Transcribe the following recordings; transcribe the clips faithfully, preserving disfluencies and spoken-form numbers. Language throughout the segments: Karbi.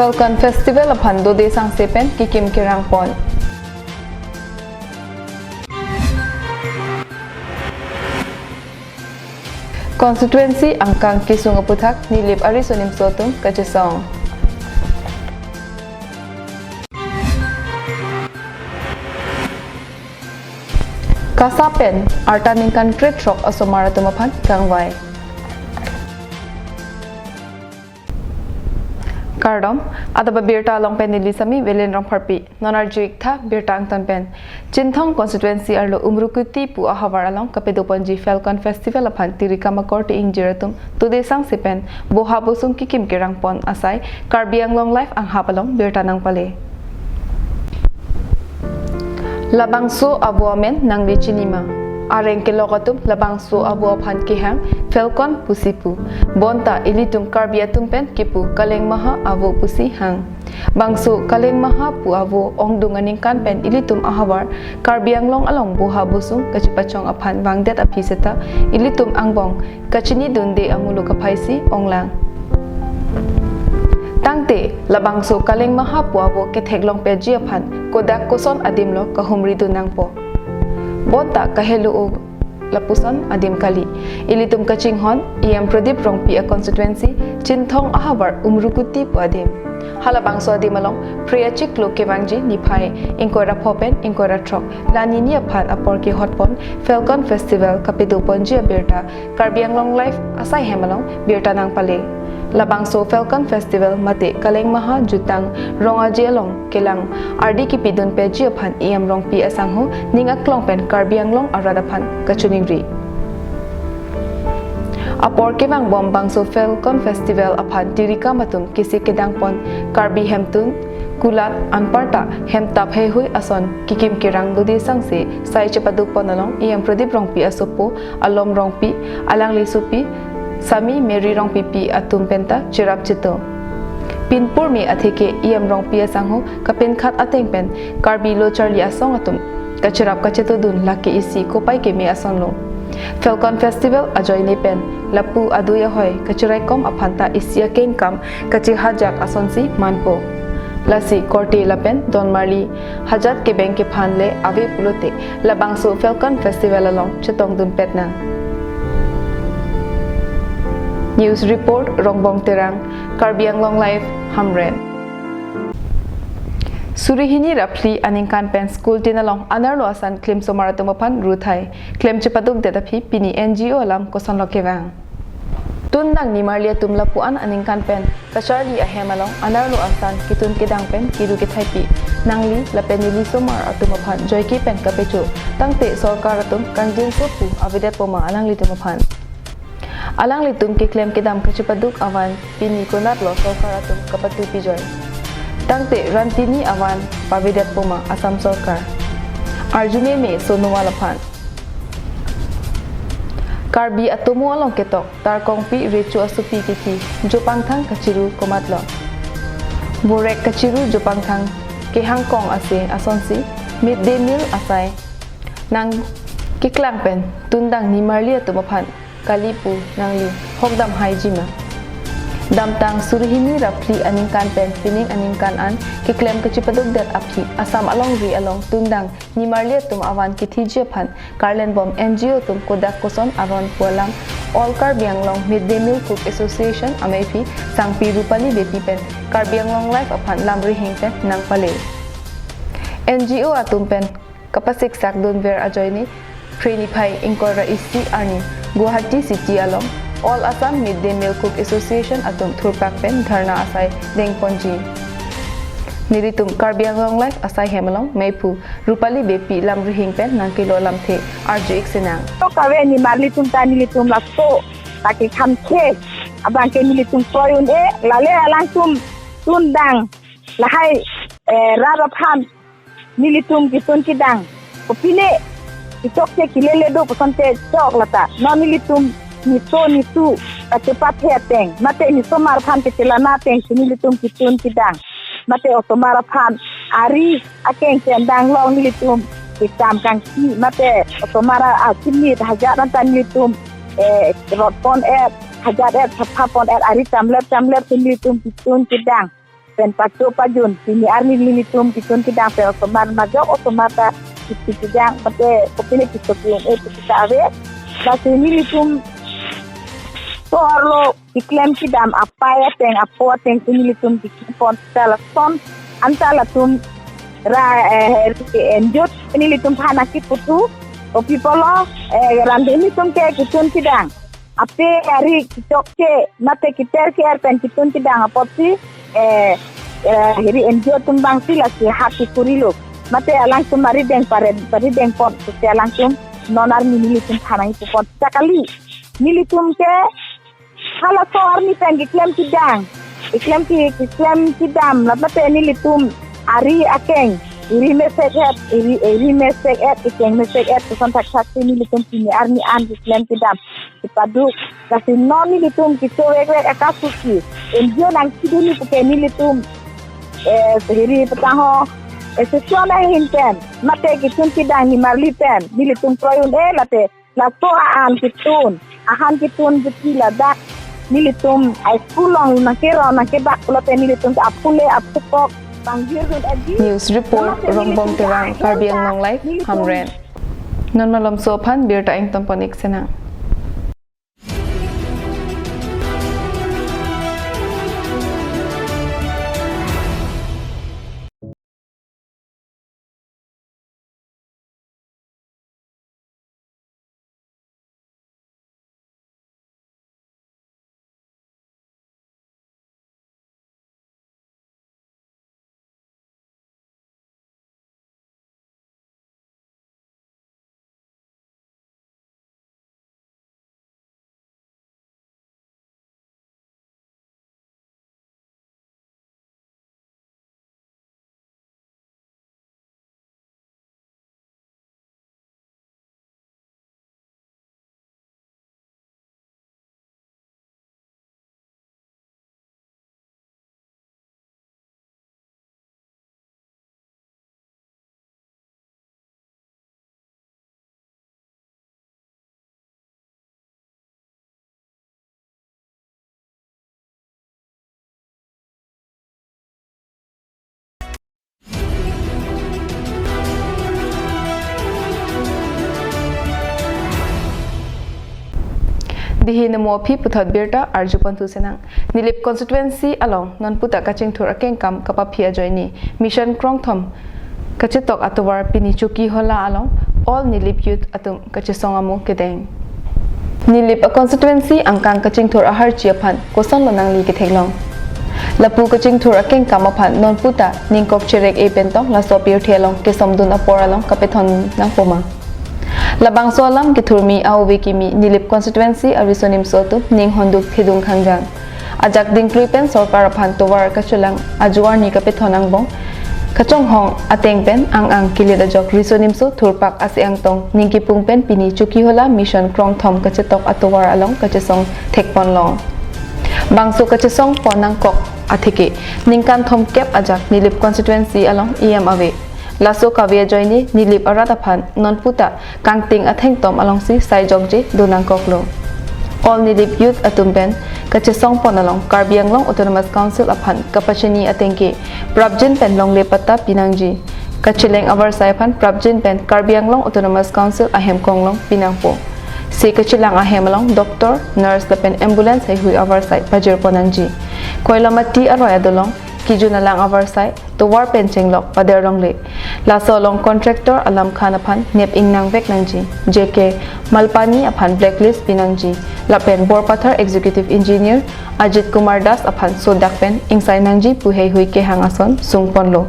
Falcon Festival aphan dode sangse pen kekim kerang pon. Constituency angkang kesung aputhak Nilip ariso nimso atum kachesong. KASA pen arta ningkan krethrok asomar atum aphan kangvai. Kardom, adap abirta along pen neli Sami Velen Rongpharpi. Non arju-ik tha birta angton pen. Chinthong constituency arlo Umrukuti pu ahavar along kapedoponji Falcon Festival aphan tirikam akorte ingjir atum dode sangse pen boha bosung kekim kerang pon asai Karbi Anglong Live anghap along birta nangpale. Labangso avo amen nangli chinima? Areng kelok atum labangso avo aphan kehang Falcon pusi pu. Bonta ilitum Karbi atum pen kepu Kaleng Maha avo pusi hang. Bangso Kaleng Maha pu avo ongdung aningkan pen ilitum ahavar Karbi Anglong along boha bosung kachepachong aphan vangdet aphi seta ilitum angbong kachinidunde amuluk aphai si onglang. Tangte labangso Kaleng Maha pu avo ketheklong peji aphan kodak koson adim lo kahumridun nangpo? Bonta kahelo-o lapuson adim kali. Ilitum kachinghon E M Pradip Rongpi a constituency Chinthong ahavar Umrukuti pu adim. Halabangso adim along Phre achiklo kevangji niphai ingkoi ra pho pen ingkoi ra throk la nini aphan apor kehot pon Falcon Festival kapedoponji abirta Karbi Anglong Live asai hem along birta nangpale. Labangso Falcon Festival mate Kaleng Maha jutang rong aje along kelang ardi kipidun peji aphan E M Rongpi asangho ning aklong pen Karbi Anglong arat aphan kachiningri. Apor kevangbom bangso Falcon Festival aphan tirikam atum kisi kedang pon Karbi hemtun kulat anparta hemtap heihui ason kekim kerang dode sangse sai chepaduk pon along E M Pradip Rongpi asopo Alom Rongpi, alangli sopi Sami Mary Rongpipi atum penta cherap cheto. Pinpur me atheke E M Rongpi asangho kapinkhat ateng pen Karbi lo charli asong atum kacherap kachetodun lake isi kopai keme ason lo. Falcon Festival ajoine pen lapu adui ahoi kachiraikom aphanta isi akengkam kachehajak asonsi manpo. Lasi korte lapen donmarli hajat kebeng kephan le ave pulote labangso Falcon Festival along chetongdun pet nang. News report, Rongbong Terang, Karbi Anglong Live, Hamren. Suri hini ra phli aningkan pen school tin along anerlo asan klim somar atum aphan ruthai klem chepaduk det aphi pini N G O alam kosonlo kevang. Tundang nimarli atum lapu-an aningkan pen kacharli ahem along anerlo asan ketun kedang pen kiru kethaipi nangli lapen neli somar atum aphan joike pen kapecho tangte sorkar atum kangjinso pu avedetpo ma alanglitum aphan. Alanglitum keklem kedam kachepaduk avan pini konatlo sorkar atum kapatupi joi. Tangte rantini avan pavedetpo ma Assam sorkar. Arjumeme Sonowal aphan. Karbi atomo along ketok Tarkongpi Recho asopi kethi jopangthang kachiru komatlo? Borek kachiru jopangthang kehangkong ase asonsi mid day meal asai nangkeklang pen tundang nimarli atum aphan kali pu nangli hokdam haiji ma? Damtang suri hini ra phli aningkan pen pining aningkan an keklem kachepaduk det aphi Assam alongri along tundang nimarli atum avan kethiji aphan karlenbom N G O atum kodak koson aron pu alam All Karbi Anglong Mid Day Meal Cook Association ameiphi sangpi Rupali Beypi pen Karbi Anglong Live aphan lamrihing pen nangpale. N G O atum pen kapasiksak dunver ajoine Phre niphai ingkoi ra isi arni Guwahati City along All Assam Mid Day Meal Cook Association atum thurpak pen dharna asai dengponji. Nelitum Karbi Anglong Live asai hem along meiphu Rupali Beypi lamrihing pen nangkelo lamthe arju-ik sinang. To kave nimarlitum ta nelitum laso ta kekhamkhe abang ke nelitum kroi un-e, lale alangtum tundang lahai, eh, rat aphan nelitum ketun kedang kopine kechokche kelele do puson te chok lata. Non nelitum niso nitu kachepathe ateng mate nisomar aphan kachelana ateng si nelitum ketun kedang mate osomar aphan ari akeng chendang long nelitum kecham kangsi mate osomar a, a, chimit hajat anta nelitum, eh, rot pon-et, hajat-et, sapha pon-et, ari chamlep chamlep si nelitum ketun kedang. pen pacho pajun, pini arni nelitum kitun kidang pen osomar majok osomar ta kiti kidang, mate kopine kiso kium e piti ta ave. Lasi nelitum so-arlo kiklem kidam apei ateng apo ateng si nelitum kiklem pon ta lason anta latum ra, eh, enjot nelitum aphan akiputu, kopi pulo, eh, random nelitum ke kitun kidang ape ari kichok ke mate kiter ke er pen kitun kidang apotsi, eh, eh, hiri enjot atum abang si lasi hati kurilo. Mate alangtum ari deng paren, ari deng pon, si alangtum non arni nelitum aphan nangkipu pon. Sa kali, nelitum ke halaso arni pen kiklem kidang, kiklem ki, kiklem kidam, la mate nelitum ari akeng, iri mesek et, iri, iri mesek et, ikeng mesek et, koson thakthak si nelitum pini arni an kiklem kidam, kipaduk, lasi non nelitum kiso vek vek akasu si, enjot nangkidun ni puke nelitum, eh, hiri petang ho, eh, session ahin pen, mate kitun kidang nimarli pen, nelitum kroyun e, late, laso ahan kitun, ahan kitun beti ladak nelitum high school along nangkeroi nangkebak pulote nelitum apule apukok pangjir dun edi. News report, namaste Rongbong nelitum Terang, ke Karbi Anglong Live, nelitum Hamren. Non malomso aphan birta ingtompon-ik sinang. Dihi namo aphi puthot birta arjupon thu sinang. Nilip constituency along non puta kachingthur akengkam kapaphi ajoine Mission Krongthom kachetok atovar pini Chokihola along all Nilip youth atum kachesong amo kedeng. Nilip a constituency angkang kachingthur aharchi aphan kosonlo nangli ketheklong? Lapu kachingthur akengkam aphan non puta ningkok cherek-e pentong laso apirthe along kesomdun apor along kapethon nangpo ma? Labangso alam kethurmi a-ove kimi Nilip constituency ariso nimso atum ning honduk thedung khangjang. Ajak dingkrui pen sorkar aphan tovar kachelang ajuarni kapethon angbong kachonghong ateng pen ang-ang kilit ajok riso nimso thurpak ase angtong ning kipung pen pini Chokihola Mission Krongthom kachetok atovar along kachesong thekponlong. Bangso kachesongpon nangkok atheke ningkan thomkep ajak Nilip constituency along E M ave. Laso kave ajoine Nilip arat aphan non puta kangting athengtom alongsi saijokje do nangkoklo. All Nilip youth atum pen kachesongpon along Karbi Anglong Autonomous Council aphan kapachini ateng ke prapjin pen longle patta pinangji. Kacheleng avarsai aphan prapjin pen Karbi Anglong Autonomous Council ahem konglong pinangpo. Se kachelang ahem along doctor, nurse lapen ambulance heihui avarsai pajirpon nangji. Koilamati aroi adolong kijun alang avarsai tovar pen chenglok pader longle. Laso along contractor Alam Khan aphan nep ingnang vek nangji, J K Malpani aphan blacklist pinangji, lapen Borpathar executive engineer Ajit Kumar Das aphan sodak pen ingsai nangji pu heihui kehang ason sungponlo.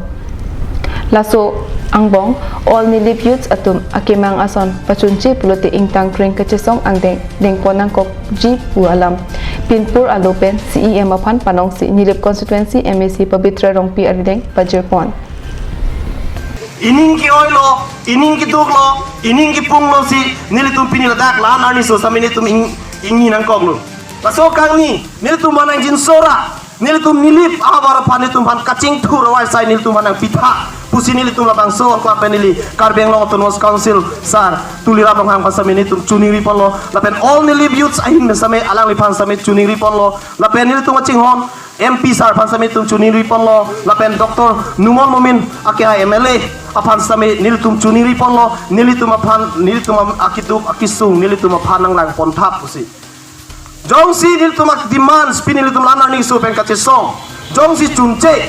Laso angbong all Nilip youths atum akemang ason pachunche pulote ingtang kreng kachesong angdeng dengpon nangkokji pu alam pinpur alo pen C E M aphan panongsi Nilip constituency M A C Pabitra Rongpi arideng pajirpon. Ining ke-oilo, ining keduklo, ining kepunglo si nelitum pini ladak la-an arni so sami nelitum ing, ingni nangkoklo. Laso kangni nelitum manang jinsora, nelitum Nilip ahavar aphan nelitum aphan kachingthur avarsai nelitum aphan nangpitha pusi nelitum labangso angko apen neli Karbi Anglong Autonomous Council sar Tuliram Ronghang aphan sami nelitum choningriponlo, lapen all Nilip youths ahin pen sami alangliphan sami choningriponlo, lapen nelitum kachinghon M P sir aphan sitame nelitum choningri ponlo, lapen Doctor Numal Momin akehai M L A aphan sitame nelitum choningri ponlo, nelitum aphan, nelitum am-, akeduk akesung nelitum aphan nanglang ponthap pusi. Jongsi nelitum a-demands pi nelitum la-an arni keso pen kachesong, jongsi chunche,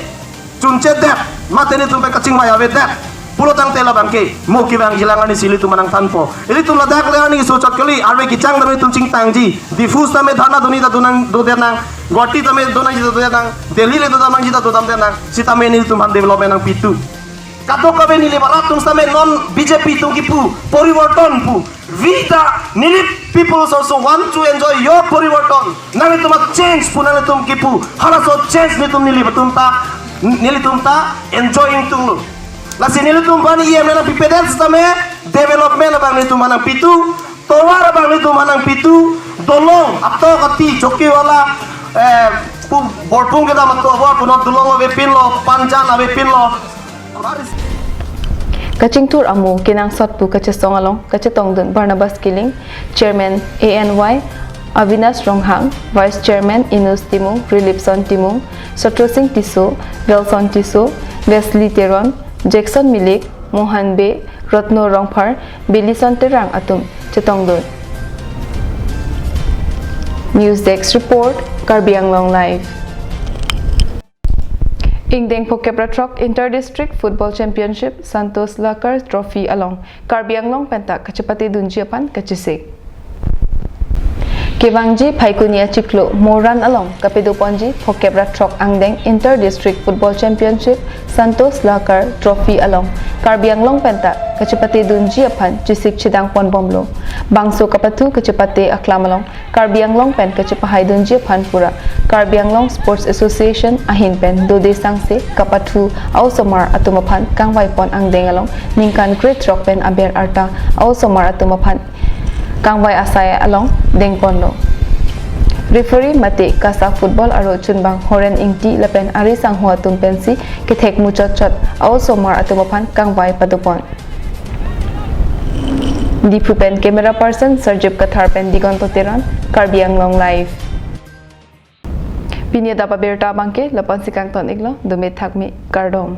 chunchedet, mate nelitum pen kachingvai avedet pulo tangte labang ke mo kevangji lang arnisi ilitum nangthanpo. Ilitum ladak le arni keso chot kali, arve kechang tame ilitum chingtangji. Diphu tame dharna dun-i ta donang, dodet nang. Guwahati tame donangji ta dodet nang. Delhi le dodam nangji ta dodamdet nang. Sitame nelitum aphan development nangpitu. Kadokave neli barat atum sitame non B J P atum kipu poriborton pu. Vita neli people also want to enjoy your poriborton. Nanglitum a-change pu nanglitum kipu. Halaso change nelitum neli atum ta, nelitum ta enjoy ingtunglo. Lasi nelitum aphan E M nangpipedet sitame development abang nelitum aphan nangpitu, tovar abang nelitum aphan nangpitu, dolong, atok ati, chokiwala, eh, pu borpung kedam ato abor punot dolong avepinlo, panjan avepinlo. Kachingthur amo kenangsot pu kachesong along kachetongdun Barnabas Killing, Chairman A N Y, Avinash Ronghang, Vice Chairman Inus Timung, Rilipson Timung, Satro Singh Tisso, Gelson Tisso, Wesley Teron, Jackson Milik, Mohan Bey, Rotno Rongphar, Belison Terang atum chetongdun. News Desk Report, Karbi Anglong Live. Ingdeng phokep ra throk Inter District Football Championship Santosh Lahkar Trophy along Karbi Anglong penta kachepatedunji aphan kachesik. Kevangji Phaikuni achiklo Moran along kapedoponji phokep ra throk angdeng Inter District Football Championship Santosh Lahkar Trophy along Karbi Anglong penta kachepatedunji aphan chesik chedang ponbomlo. Bangso kapathu kachepate aklam along Karbi Anglong pen kachepahaidunji aphan pura Karbi Anglong Sports Association ahin pen dode sangse kapathu a-osomar atum aphan kangvaipon angdeng along ningkan krethrok pen aber arta a-osomar atum aphan kangvai asai along dengponlo. Referee mate KASA football aro chunbang Horen Ingti lapen ari sangho atum pensi kethek muchotchot a-osomar atum aphan kangvai padopon. Diphu pen camera person Sarjip Kathar pen Digonto Teron, Karbi Anglong Live. Pini adap abirta abangke lapu-ansi kangton iklo, dome thakme, kardom.